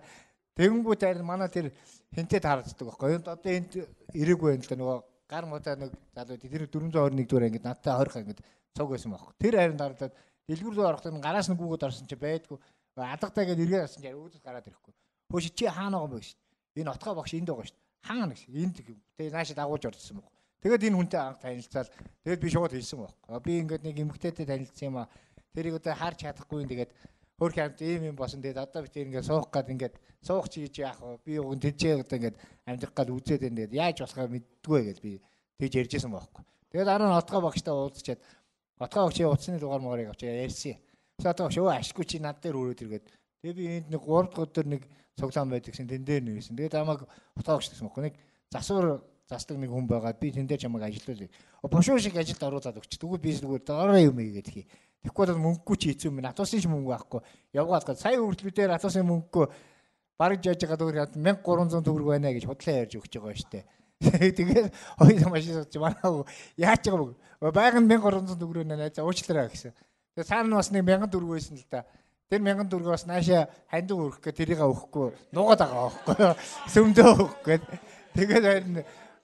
Speaker 2: тэгэнгүүт харин манай тэр хинтээ таарцдаг байхгүй. Энд одоо энд ирээгүй байх л да нөгөө гар муудаа нэг залуу тэр 421 дугаар ангид надтай 20 ангид цуг байсан байхгүй. Тэр харин таардаг дэлгүүр рүү орохдоо гараас нь гүгээд орсон чи байдгүй. Алгадаа гэд эргээд орсон чи өөдөөс гараад ирэхгүй. Хөөш чи хаана байгаа юм бэ гэж. Энэ отгоо багш энд байгаа шүү. Хаана гэж. Энд тэгээ наашаа дагуулж орсон байхгүй. Тэгээд энэ хүнтэй анх танилцаад тэгээд би шууд хэлсэн байхгүй. Би ингээд нэг эмэгтэйтэй танилцсан юм аа. Тэрийг одоо харж чадахгүй юм тэгээд хөөх амт ийм юм болсон. Тэгээд одоо би тэр ингээд суух гад ингээд суух чи гэж яах вэ? Би уг нь тэжээ одоо ингээд амьдрах гад үзээд байна. Тэгээд яаж болохоо мэддгүй гэж би тэгж ярьжсэн байхгүй. Тэгээд дараа нь отгоо багштай уулзчаад отгоо багшийн утасны дугаар моорыг авч ярьсан. Тэгээд отгоо багш өө ашгүй чи над дээр өрөөд иргээд тэгээд би энд нэг 3 дахь өдөр нэг цуглаан байдаг гэсэн тэн дээр нэрсэн. Тэгээд амаг отгоо багш гэсэн байхгүй. Нэг засвар засдаг нэг хүн байгаа. Би тэн дээр чамайг ажилуулъя. Бушуу шиг ажилд оруулаад өгч. Тэгвэл би зүгээр дараа юм ийгээд хий. Тэгэхгүй бол мөнгөгүй чи хэцүү юм. Атуусын ч мөнгө байхгүй. Явгаад гад сая хүртэл би дээр атуусын мөнгөгүй бараг жааж байгаа дүүр 1300 төгрөг байна гэж худлаа ярьж өгч байгаа шүү дээ. Тэгээд хоёр машин сууж манай яаж байгаа бэ? Байг нь 1300 төгрөг байна найзаа уучлаарай гэсэн. Тэгээд цаана нь бас нэг 1000 төгрөг байсан л да. Тэр 1000 төгрөг бас наашаа хандив өргөх гэ тэрийг өгөхгүй нуугаад байгаа байхгүй юу? Сөмдөө өгөх гээд тэгээд харин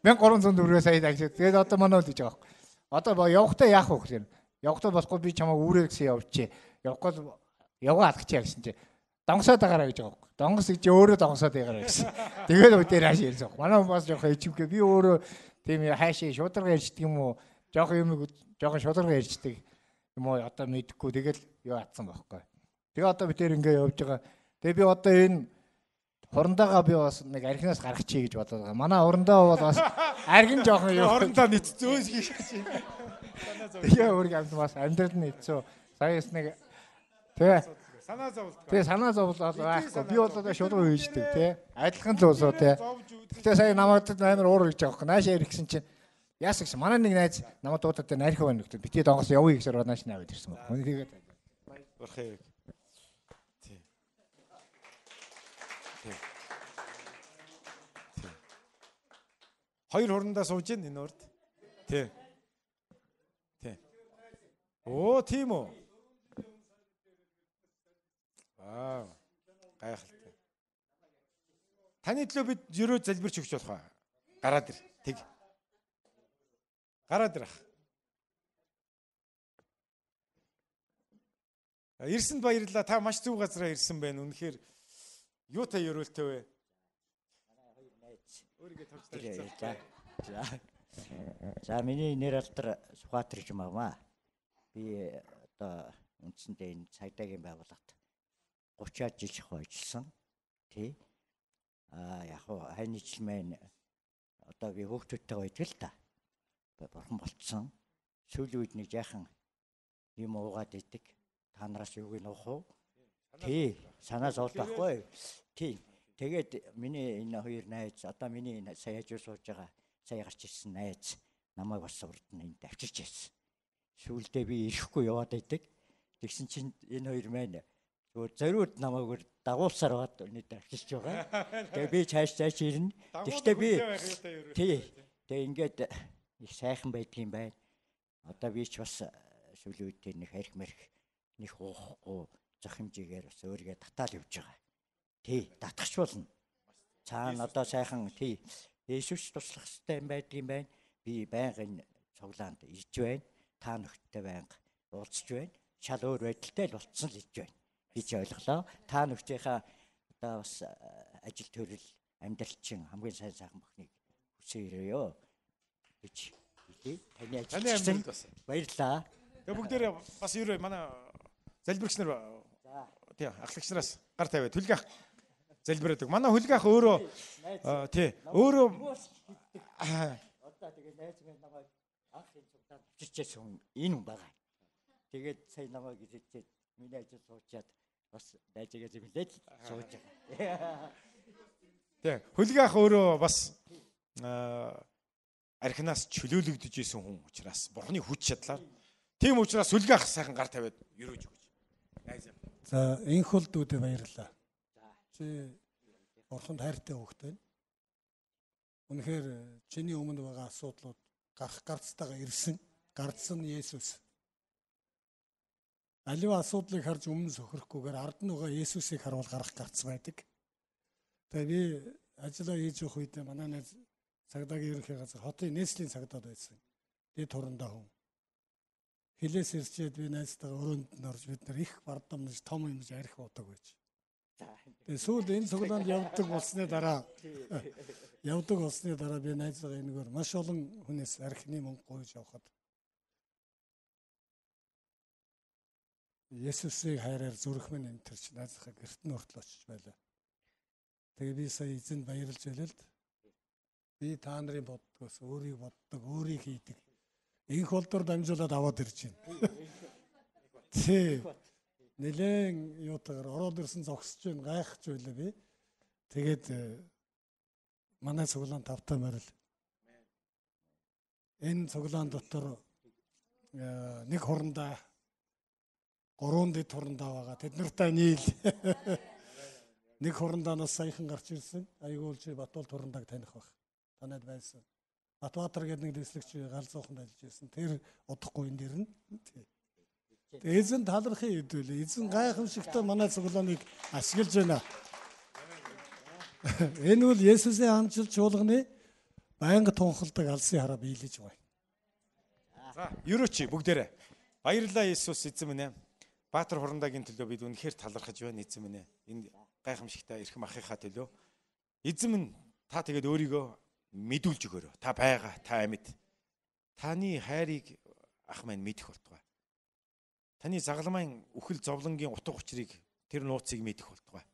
Speaker 2: 1300 төгрөгөө сая тагсаад тэгээд одоо манай үл гэж байгаа байхгүй. Одоо явахдаа яах вэ гэхээр явахдаа болохгүй би чамайг үүрээ гэсэн явчихъя. Явахгүй явгаа алгачихъя гэсэн чи донгосоод байгаараа гэж байгаа байхгүй. Донгос гэж өөрөө донгосоод байгаараа гэсэн. Тэгээд үдээр хааш ярьсан. Манай хүн бас жоохон ичимхээ би өөрөө тийм хаашаа шударга ярьждаг юм уу? Жоохон юм жоохон шударга ярьждаг юм уу? Одоо мэдэхгүй тэгэл юу атсан байхгүй. Тэгээ одоо би тэр ингээ явж байгаа. Тэгээ би одоо энэ хурандаагаа би бас нэг архинаас гаргачихъя гэж бодоод байгаа. Манай хурандаа бол бас архин жоохон юу.
Speaker 1: Хурандаа нийцсэн шиг хийж.
Speaker 2: Тэгээ өөрийг амт бас амьдрал нь хэцүү. Сая нэг тэгээ
Speaker 1: санаа зовлдог.
Speaker 2: Тэгээ санаа зовлол байхгүй. Би бол одоо шулуу хийждэг тий. Адилхан л усуу тий. Гэтэ сая намайг амар уур гэж байгаа байхгүй. Наашаа ирэх гэсэн чинь яасан гэсэн. Манай нэг найз намайг дуудаад нарих байна гэдэг. Битээ донгос явъя гэсээр нааш наваад ирсэн баг. Тэгээд
Speaker 1: Бурхыг. Тий. Тий. Тий. Хоёр хурандаа сууж гин энэ урд. Тий. Тий. Оо тийм үү. Вау. Гайхалтай. Таны төлөө бид ерөө залбирч өгч болох аа. Гараад ир. Тэг. Гараад ир ах. Ирсэнд баярлалаа. Та маш зөв газараа ирсэн байна. Үнэхээр юутай ерөөлтэй вэ? Өөрийгөө товч танилцуулъя.
Speaker 4: За. За миний нэр алдар Сүхбаатар гэж байна. Би одоо үндсэндээ энэ цагдаагийн байгууллагт 30-аад жил шахуу ажилласан. Тий. Аа яг хуу хань ижил маань одоо би хүүхдүүдтэйгээ байдаг л та. Бурхан болцсон. Сүүлийн үед нэг жаахан юм уугаад идэг. Та нараас юуг нь уух уу? Тий, санаа зовлт байхгүй. Тий. Тэгээд миний энэ хоёр найз одоо миний энэ сая хажуу сууж байгаа сая гарч ирсэн найз намайг бас урд нь энд авчирч ирсэн. Сүүлдээ би ирэхгүй яваад идэг. Тэгсэн чинь энэ хоёр маань зүгээр зориуд намайг өөр дагуулсаар байгаад өнөөдөр авчирч байгаа. Тэгээ би цааш цааш ирнэ. Тэгвэл би тий. Тэгээ ингээд их сайхан байдгийн байна. Одоо би ч бас сүүлийн үед тэр нэг арх мэрх нэг уухгүй зох хэмжээгээр бас өөрийгөө татаал явж байгаа. Тий, татахч болно. Цаана одоо сайхан тий Есүс туслах хэрэгтэй юм байдгийн байна. Би байнга энэ цуглаанд ирж байна. Та нөхдөд байнга уулзч байна. Шал өөр байдалтай л болцсон л гэж байна. Би ч ойлголоо. Та нөхдийнхээ одоо бас ажил төрөл амьдрал чинь хамгийн сайн сайхан бүхнийг хүсээ ирээё гэж хэлье. Таны ажил
Speaker 1: Таны амьдралд бас.
Speaker 4: Баярлалаа.
Speaker 1: Тэгээ бүгдээрээ бас юу манай залбирагч нар тий ахлагч нараас гар тавиа түлэг ах залбираадаг. Манай хүлэг ах өөрөө тий өөрөө
Speaker 4: Одоо тэгээ найз минь намайг анх энэ цуглаанд авчирчээсэн хүн энэ хүн байгаа. Тэгээд сая намайг ирээчээд миний ажил суучаад бас найзыгаа зэмлээд сууж байгаа.
Speaker 1: Тий хүлэг ах өөрөө бас архинаас чөлөөлөгдөж исэн хүн учраас бурхны хүч чадлаар тийм учраас хүлэг ах сайхан гар тавиад өрөөж өгөөч. Найз.
Speaker 5: За энх бол дүүдээ баярлалаа. Чи бурханд хайртай хүүхэд байна. Үнэхээр чиний өмнө байгаа асуудлууд гарах гарцтайгаа ирсэн. Гарц нь Есүс. Аливаа асуудлыг харж өмнө сөхрөхгүйгээр ард нь байгаа Есүсийг харуул гарах гарц байдаг. Тэгээ би ажиллаа хийж явах үед манай найз цагдаагийн ерөнхий газар хотын нийслэлийн цагдаад байсан. Дэд хурандаа хүн. Хилээс ирчээд би найзтайгаа өрөөнд нь орж бид нар их бардамнаж том юмж арх уудаг байж. Тэгээ сүүлд энэ цуглаанд явдаг болсны дараа би найзгаа энэгээр маш олон хүнээс архины мөнгө гуйж явхад Есүсийн хайраар зүрх минь эмтэрч найзынхаа гэрт нь хүртэл очиж байлаа. Тэгээ би сая эзэнд баярлж байлаа л. Би та нарын боддгоос өөрийг боддог, өөрийг хийдэг. Инх болдор дамжуулаад аваад ирж байна. Тий. Нилээн юутайгаар ороод ирсэн зогсож байна, гайхаж байлаа би. Тэгээд манай цуглаан тавтай морил. Энэ цуглаан дотор нэг хурандаа гурван дэд хурандаа байгаа. Тэд нартай нийл. Нэг хурандаа саяхан гарч ирсэн. Айгуул чи Батуул хурандааг таних байх. Танад байсан. Батбаатар гэдэг нэг дэвслэгч гал зууханд ажиллаж байсан. Тэр удахгүй энэ дэрнэ. Тэгээ эзэн талархын хэдүүлээ. Эзэн гайхамшигтай манай цуглааныг ашиглаж байна. Энэ бол Есүсийн амжилт чуулганы байнга тунхалдаг алсын хараа биелэж байна.
Speaker 1: За, өрөөч бүгдээрээ. Баярлалаа Есүс эзэн минь ээ. Баатар хурандаагийн төлөө бид үнэхээр талархаж байна эзэн минь ээ. Энэ гайхамшигтай эрхэм ахынхаа төлөө. Эзэн минь та тэгээд өөрийгөө мэдүүлж өгөөрэй. Та байгаа, та амьд. Таны хайрыг ах маань мэдэх болтугай. Таны загалмайн үхэл зовлонгийн утга учирыг тэр нууцыг мэдэх болтугай.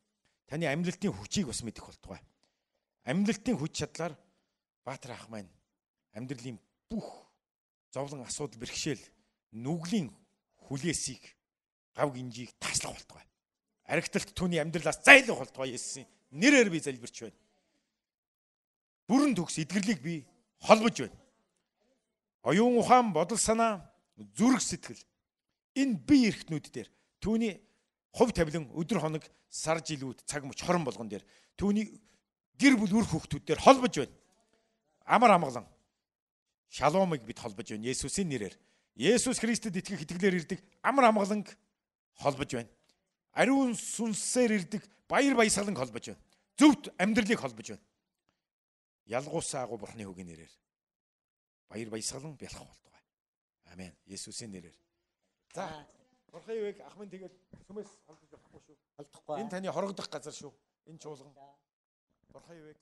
Speaker 1: Таны амьлалтын хүчийг бас мэдэх болтугай. Амьлалтын хүч чадлаар Баатар ах маань амьдралын бүх зовлон асуудал бэрхшээл нүглийн хүлээсийг гав гинжийг таслах болтугай. Архиталт түүний амьдралаас зайлах болтугай Есүсийн нэрээр би залбирч байна. Бүрэн төгс эдгэрлийг би холбож байна. Оюун ухаан, бодол санаа, зүрх сэтгэл энэ бие эрхтнүүд дээр түүний хувь тавилан өдөр хоног сар жилүүд цаг мөч хорон болгон дээр түүний гэр бүл үр хүүхдүүд дээр холбож байна. Амар амгалан шаломыг бид холбож байна Есүсийн нэрээр. Есүс Христэд итгэх итгэлээр ирдэг амар амгаланг холбож байна. Ариун сүнсээр ирдэг баяр баясгаланг холбож байна. Зөвхт амьдралыг холбож байна. Ялгуусаа агуу Бурхны үгийн нэрээр баяр баясгалан бялхах болтугай. Амен. Есүсийн нэрээр. За, Бурхны үгийг ах минь тэгээд сүмээс холдож болохгүй шүү.
Speaker 4: Холдохгүй.
Speaker 1: Энэ таны хорогдох газар шүү. Энэ чуулган. Бурхны үгийг